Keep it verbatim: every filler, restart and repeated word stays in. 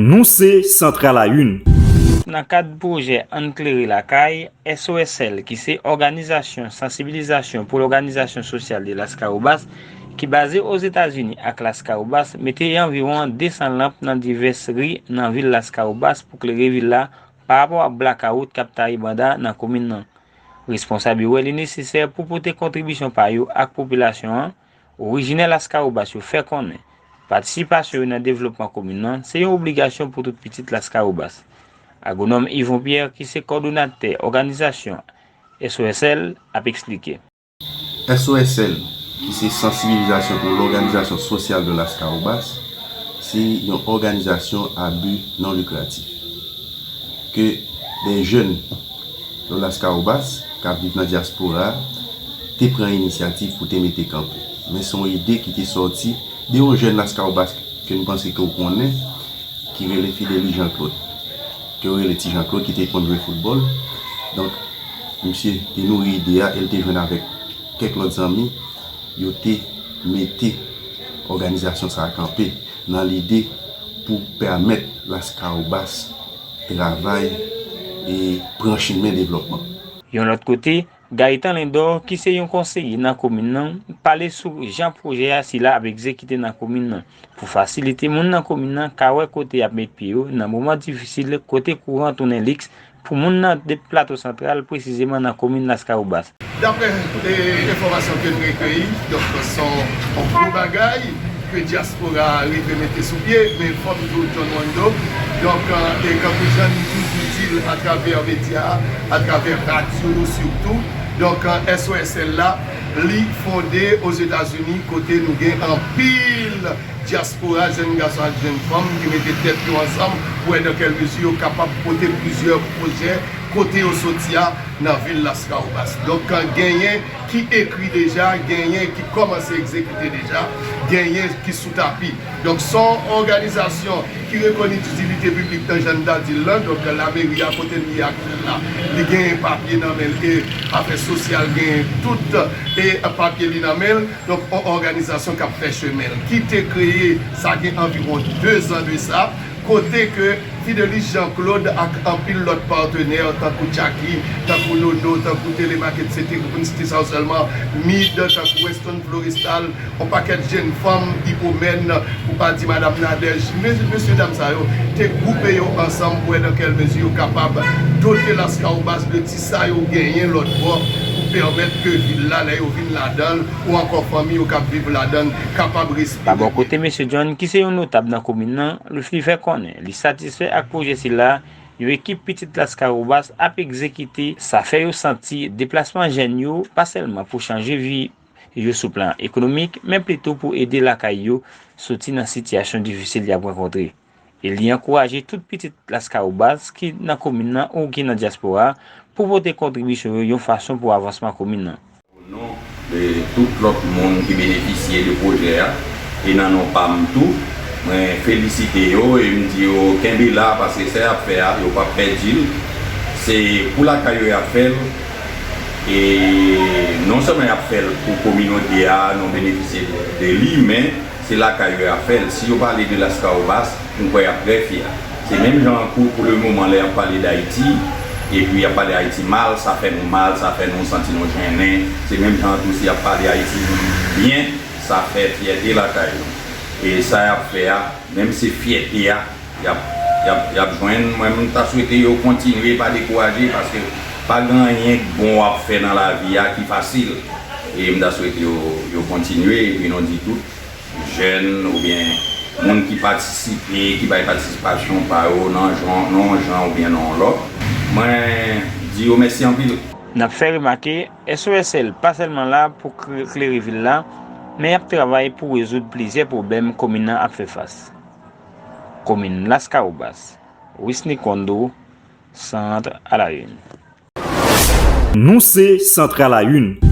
Nou se Santral Ayun. Nan kad pwojè Ann Klere Lakay, S O S L, ki se Òganizasyon Sansibilizasyon pou Lòganizasyon Sosyal de Laskawobas, ki baze Ozetazini ak Laskawobas, mete anviwon de san lanp nan divès ri nan vil Laskawobas pou klere vil la pa rapò ak blakawout k ap taye banda nan komin nan. Responsab yo wè li nesesè pou pote kontribisyon pa yo ak popilasyon an, orijinè Laskawobas yo fè konnen patisipasyon yo nan devlopman komin nan se yon obligasyon pou tout pitit Laskawobas. Agwonòm Yvon Pierre, ki se kòdonatè òganizasyon S O S L, ap eksplike. S O S L, ki se Sansibilizasyon pou Lòganizasyon Sosyal de Laskawobas, se yon òganizasyon a bi non likratif ke de jèn de Laskawobas k ap viv nan dyaspora a te pran inisyativ pou te mete kanpe. Men se yon ide ki te sòti de yon jèn Laskawobas ke m panse ke w konnen, ki rele Fidelis Jean Claude, ke yo rele Ti Jean Claude, ki te konn jwe foutbòl. Donk, misye te nouri ide a e l te jwenn avèk kèk lòt zanmi, yo te mete òganizasyon sa a kanpe nan lide pou pèmèt Laskawobas travay e pran chimen devlòpman. Yon lòt kote, Gaëtan Lindor, ki se yon konseye nan komin nan, pale sou jan pwojè a sila ap egzekite nan komin nan, pou fasilite moun nan komin nan ka wè kote y ap met pye yo nan moman difisil, kote kouran tounen liks pou moun nan de Plato Santral, presizeman nan komin Laskawobas. Daprè enfòmasyon ke n rekeyi, donk se yon gwo bagay ke dyaspora a rive mete sou pye, men fò m di w John Wando, donk e kankou jan n toujou di l atravè medya a, atravè radyo sitou, donk S O S L la, li fonde Ozetazini kote nou gen anpil dyaspora, jèn gason ak jèn fanm ki mete tèt yo ansanm pou wè nan kèl mezi yo kapab pote plizyè pwojè kote yo soti a nan vil Laskawobas. Donk genyen ki ekri deja, genyen ki kòmanse egzekite deja, genyen ki sou tapi. Donk se yon òganizasyon ki rekonèt itilite piblik nan jan n ta di l lan. Donk lameri a kote l ye aktyèl la, li genyen papye nan men l e afè sosyal genyen tout e papye li nan men l. Donk yon òganizasyon k ap fè chemen l, ki te kreye sa gen anviwon de zan de sa, kote ke Fidelis Jean Claude ak anpil lòt patnè tankou Jacky, tankou Nono, tankou Telemac, etsetera, pou n site sa yo sèlman, Mid, tankou Weston Florestal, yon pakèt jèn fanm, Ipomèn, pou pa di Madam Nadège, mesye dam sa yo te gwoupe yo ansanm pou wè nan kèl mezi yo kapab dote Laskawobas de ti sa yo genyen lòt bò pou pèmèt ke vil la, lè yo vin ladan l, ou ankò fanmi yo k ap viv ladan l, kapab respire byen. Pa bò kote mesye John, ki se yon notab nan komin nan, li fè konnen li satisfè ak pwojè sila yon ekip pitit Laskawobas ap egzekite. Sa fè yo santi deplasman jèn yo pa sèlman pou chanje vi yo sou plan ekonomik, men pito pou ede lakay yo soti nan sitiyasyon difisil y ap rankontre. E li ankouraje tout pitit Laskawobas ki nan komin nan ou ki nan dyaspora pou pote kontribisyon yo yon fason pou avansman komin nan. O non de tout lòt moun ki benefisye de pwojè a, e nan non pa m tou, mwen felisite yo e m di yo kenbe la, paske sa y ap fè a, yo p ap pèdi l. Se pou lakay yo y ap fè l. E non sèlman y ap fè l pou kominote a, nou benefisye de li, men se lakay yo y ap fè l. Si yo pale de Laskawobas, m kwè y ap trè fyè. Se menm jan pou, pou le moman, lè y ap pale d Ayiti, epi y ap pale Ayiti mal, sa fè nou mal, sa fè nou santi nou jennen. Se menm jan tou si y ap pale Ayiti byen, sa fè fyète lakay nou. E sa y ap fè a, menm se fyète a, y ap, y ap, y ap jwenn. Mwen, m ta swete yo kontinye, pa dekouraje, paske pa gen anyen k bon w ap fè nan lavi a ki fasil. E m ta swete yo, yo kontinye, epi nou di tout jèn oubyen moun ki patisipe, ki bay patisipasyon pa yo nan jan, nan yon jan oubyen nan yon lòt, mwen di yo mèsi anpil. N ap fè remake, S O S L pa sèlman la pou kle-, klere vil la, men y ap travay pou rezoud plizyè pwoblèm komin nan ap fè fas. Komin Laskawobas, Wisny Kondo, Centre à la Une. Nou se Centre à la Une.